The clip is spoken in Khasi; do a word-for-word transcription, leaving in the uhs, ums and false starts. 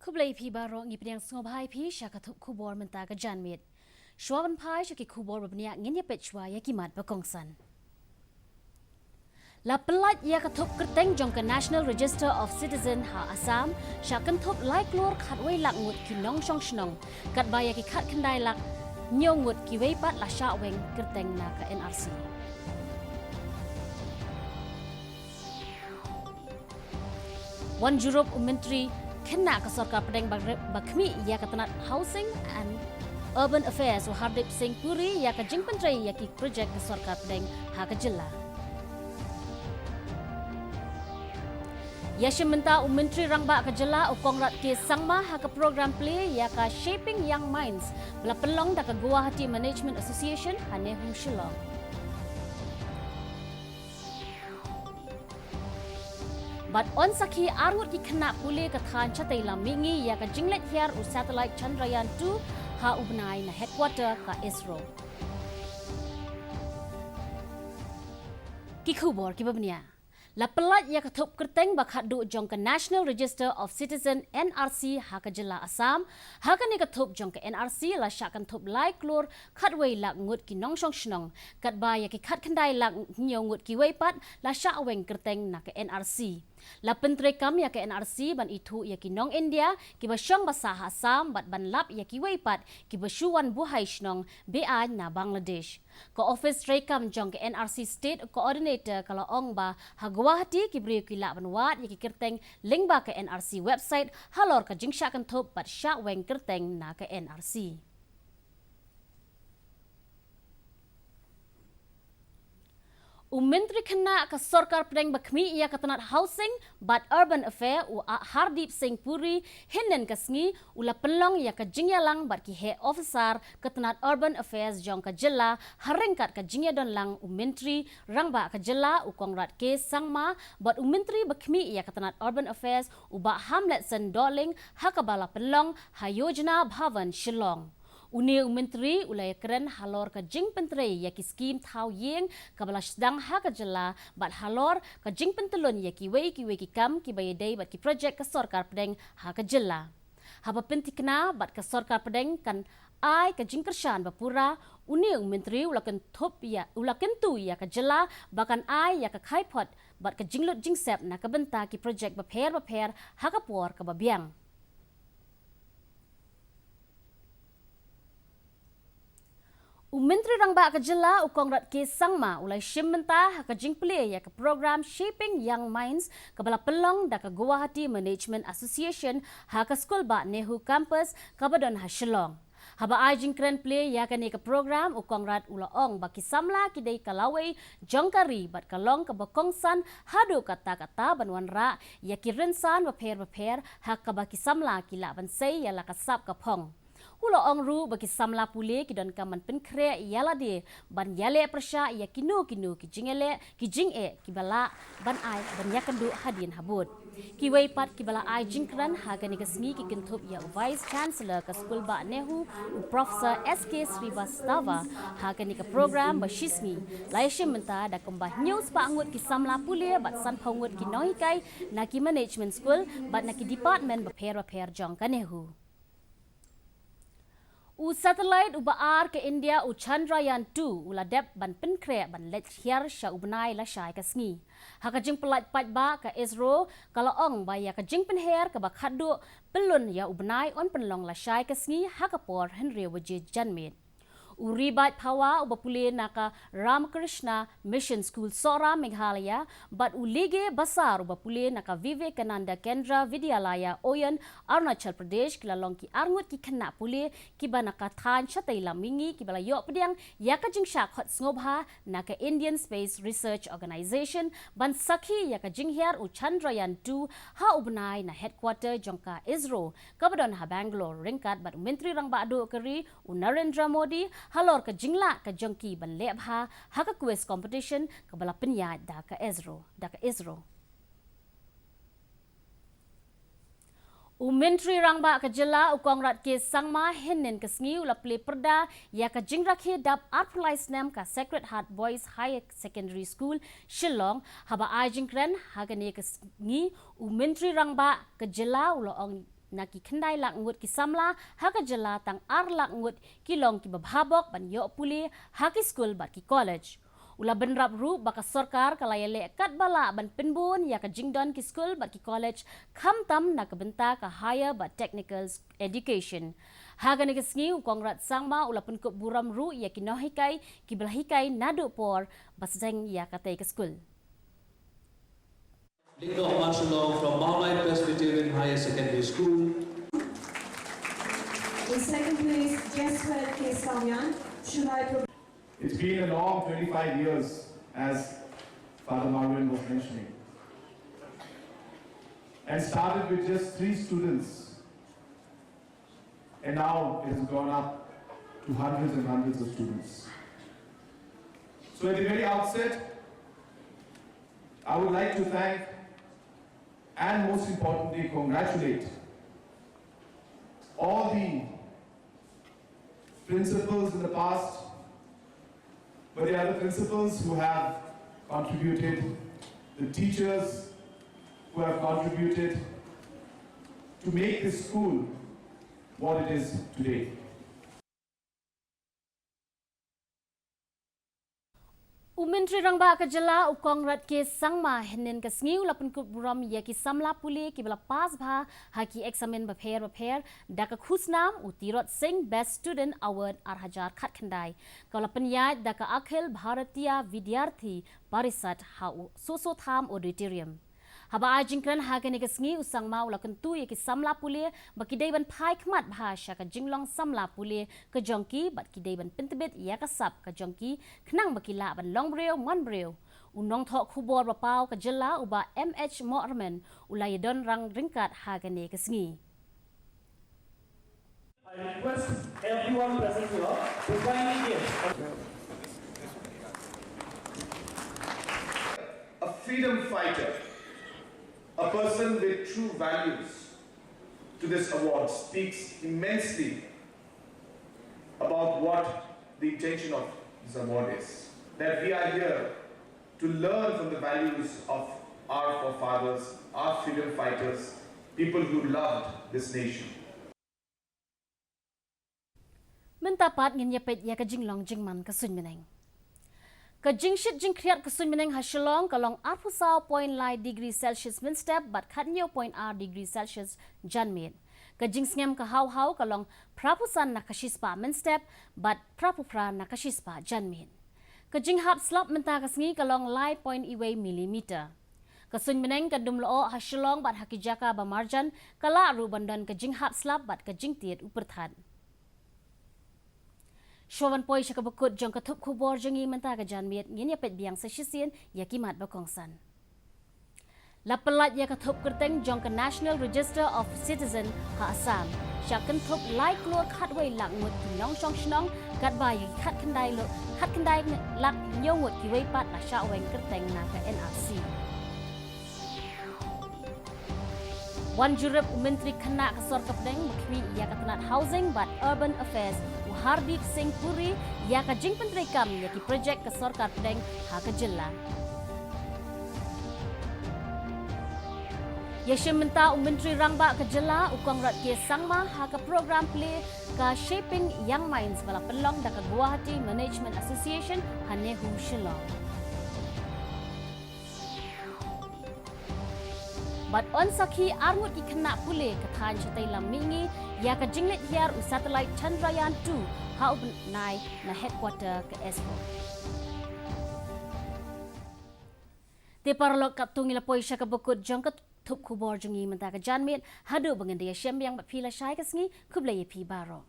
Khublei phi baroh, ngi pdiang sngewbha ïa phi sha ka thup khubor mynta ka janmiet. Shuwa ban phai sha ki khubor ba bniah, ngin ïa peit shuwa ïa ki mat ba kongsan. La pyllait ïa ka thup kyrteng jong ka National Register of Citizen ha Assam, sha kynthup lai klur khatwei lak ngut ki nongshong shnong, katba ïa ki khatkhyndai lak hynñiew ngut kiwei pat la shah weng kyrteng na ka N R C. Wan jurip u Myntri khynnah ka Sorkar Pdeng ba, ba khmih ïa ka tnat Housing and Urban Affairs u Hardeep Singh Puri ïa ka jingpyntrei ïa ki projek ka Sorkar Pdeng ha ka jylla. Ïa shim bynta u Myntri Rangbah ka jylla u Conrad K Sangma ha ka program plie ïa ka Shaping Young Minds ba la pynlong da ka Guwahati Management Association ha NEHU Shillong. Bad yn sakhi ar ngut ki khynnah pule ka thaiñ Shatei Lam Mihngi ïa ka jingleit hiar u satellite Chandrayaan two ha u bnai na headquarter ka ISRO. Ki khubor kiba bniah. La pyllait ïa ka thup kyrteng ba khatduh jong ka National Register of Citizen, N R C, ha ka jylla Assam. Ha kane ka thup jong ka N R C la shah kynthup lai klur khatwei lak ngut ki nongshong shnong, katba ïa ki khatkhyndai lak hynñiew ngut kiwei pat la shah weng kyrteng na ka N R C. La pyntreikam ïa ka N R C ban ithuh ïa ki nong India kiba shong ba sah ha Assam bad ban lap ïa kiwei pat kiba shu wan buhai shnong be-aiñ na Bangladesh. Ka ophis treikam jong ka N R C State Coordinator ka la ong ba ha Guwahati ki briew ki lah ban wad ïa ki kyrteng lyngba ka N R C website halor ka jingshah kynthup bad shah weng kyrteng na ka N R C. U Myntri Khynnah ka Sorkar Pdeng ba khmih ïa ka tnat Housing bad Urban Affair u A-, Hardeep Singh Puri, hynnin ka sngi u la pynlong ïa ka jingïalang bad ki heh officer ka tnat Urban Affairs jong ka jylla, ha ryngkat ka jingïadon lang u Myntri Rangbah ka jylla u Conrad K Sangma bad u Myntri ba khmih ïa ka tnat Urban Affairs u Bah Hamletson Dohling ha kaba la pynlong ha Yojana Bhavan Shillong. Une u Myntri u la ïakren halor ka jingpyntrei ïa ki skhim thaw ïing kaba la sdang ha ka jylla bad halor ka jingpyntyllun ïa kiwei kiwei ki kam kiba ïadei bad ki projek ka Sorkar Pdeng ha ka jylla. Haba pynthikna bad ka Sorkar Pdeng kan ai ka jingkyrshan ba pura, une u Myntri u la kynthup ïa, u la kyntu ïa ka jylla ba kan ai ïa ka khaiphod bad ka jinglut jingsep na ka bynta ki projek bapher bapher ha ka por kaba biang. U Myntri Rangbah ka jylla u Conrad K Sangma u la shim bynta ha ka jingplie ïa ka program Shaping Young Minds kaba la pynlong da ka Guwahati Management Association ha ka skul bah NEHU campus kaba don ha Shillong. Haba ai jingkren plie ïa kane ka program u Conrad u la ong ba ki samla ki dei ka lawei jong ka ri bad ka long kaba kongsan haduh katta katta ban wanrah ïa ki rynsan bapher bapher ha kaba ki samla ki lah ban sei ïa la ka sap ka phong. U la ong ruh ba ki samla pule ki donkam ban pynkhreh ïa lade ban ïaleh pyrshah ïa kino kino ki jingïaleh ki jingeh kiba lah ban ai ban ïakynduh hadien habud. Kiwei pat kiba la ai jingkren ha kane ka sngi ki kynthup ïa u Vice Chancellor ka skul bah NEHU u Professor S K Srivastava. Ha kane ka program ba shisngi la ïashim bynta da kumba hynñiew spah ngut ki samla pule bad sanphew ngut ki nonghikai na ki management school bad na ki department bapher bapher jong ka NEHU. U satellite uba ar ka India u Chandrayaan two u la dep ban pynkhreh ban leit hiar sha u bnai lashai ka sngi. Ha ka jingpyllait paidbah ka ISRO ka la ong ba ïa ka jingpynher kaba khatduh pyllun ïa u bnai yn pynlong lashai ka sngi ha ka por hynriew baje janmiet. U Ribat Phawa uba pule na ka Ramakrishna Mission School Sohra Meghalaya bad u Lege Basar uba pule na ka Vivekananda Kendra Vidyalaya Oyon Arunachal Pradesh ki la long ki arngut ki khynnah pule kiba na ka thaiñ Shatei Lam Mihngi kiba la ïoh pdiang ïa ka jingshah khot sngewbha na ka Indian Space Research Organisation ban sakhi ïa ka jinghiar u Chandrayaan two ha u bnai na headquarter jong ka ISRO kaba don ha Bangalore ryngkat bad u Myntri Rangbah Duh ka ri u Narendra Modi halor ka jinglah ka jong ki ban leh bha ha ka quiz competition kaba la pynïaid da ka ISRO, da ka ISRO. U Myntri Rangbah ka jylla u Conrad K Sangma hynnin ka sngi u la plie pyrda ïa ka jingrakhe dap arphew lai snem ka Sacred Heart Boys Higher Secondary School Shillong. Haba ai jingkren ha kane ka sngi u Myntri Rangbah ka jylla u la ong Na ki khyndai lak ngut ki samla ha ka jylla, tang ar lak ngut ki long kiba bha bok ban ïoh pule ha ki skul bad ki college. U la bynrap ruh ba ka sorkar ka la ïaleh katba lah ban pynbun ïa ka jingdon ki skul bad ki college, khamtam na ka bynta ka higher bad technical education. Ha kane ka sngi u Conrad Sangma u la pynkup burom ruh ïa ki nonghikai kiba la hikai naduh por ba sdang ïa katei ka skul. Lingdong Marshallong from Mawlai Presbyterian Higher Secondary School. In second place, Jeswet K Salyan, Shulai Pro- It's been a long twenty-five years, as Father Marvin was mentioning, and started with just three students, and now it has gone up to hundreds and hundreds of students. So at the very outset, I would like to thank and most importantly congratulate all the principals in the past, but the other principals who have contributed, the teachers who have contributed to make this school what it is today. U Myntri Rangbah ka jylla u Conrad K Sangma hynnin ka sngi u la pynkup burom ïa ki samla pule kiba la pass bha ha ki eksamin bapher bapher da ka khusnam u Tirot Singh Best Student Award ar hajar khatkhyndai, kaba la pynïaid da ka Akhil Bharatiya Vidyarthi Parishad ha u Soso Tham Auditorium. Haba ai jingkren ha kane ka sngi u Sangma u la kyntu ïa ki samla pule ba ki dei ban phai khmat bha sha ka jinglong samla pule ka jong ki bad ki dei ban pyntbit ïa ka sap ka jong ki khnang ba ki lah ban long briew man briew. U nongthoh khubor ba paw ka jylla u Bah M H Mohrmen u la ïadon rang ryngkat ha kane ka sngi. I request everyone present here to kindly give a freedom fighter, a person with true values to this award speaks immensely about what the intention of this award is. That we are here to learn from the values of our forefathers, our freedom fighters, people who loved this nation. Mynta pat ngin ïa peit ïa ka jinglong jingman ka suiñ bneng. Ka jingshit jingkhriat ka suiñ bneng ha Shillong ka long arphew saw point lai degree Celsius mynstep bad khathynñiew point ar degree Celsius janmiet. Ka jingsngem ka haw haw ka long phraphew san na ka shispah mynstep bad phraphew phra na ka shispah janmiet. Ka jinghap slap mynta ka sngi ka long lai point iwei millimeter. Ka suiñ bneng ka dum lyoh ha Shillong bad ha ki jaka ba marjan, ka lah ruh ban don ka jinghap slap bad ka jingtied u pyrthat. Shuwa ban poi sha kaba kut jong ka thup khubor jong ngi mynta ka janmiet, ngin ïa peit biang sa shisien ïa ki mat ba kongsan. La pyllait ïa ka thup kyrteng jong ka National Register of Citizen ha Assam. Sha kynthup lai klur khatwei lak ngut ki nongshong shnong, katba ïa ki khatkhyndai lo-, khatkhyndai lak hynñiew ngut kiwei pat la shah weng kyrteng na ka N R C. Wan jurip u Myntri Khynnah ka Sorkar Pdeng ba khmih ïa ka tnat Housing bad Urban Affairs u Hardeep Singh Puri ïa ka jingpyntreikam ïa ki projek ka Sorkar Pdeng ha ka jylla. Ïashim bynta u Myntri Rangbah ka jylla u Conrad K Sangma ha ka program plie ka Shaping Young Minds ba la pynlong da ka Guwahati Management Association ha NEHU Shillong. Bad yn sakhi ar ngut ki khynnah pule ka thaiñ shatei lam mihngi ïa ka jingleit hiar u satellite Chandrayaan two ha u bnai na headquarter ka ISRO. Te paralok, katto ngi la poi sha kaba kut jong ka thup khubor jong ngi mynta ka janmiet, haduh ba ngin da ïashem biang bad phi lashai ka sngi, khublei ïa phi baroh.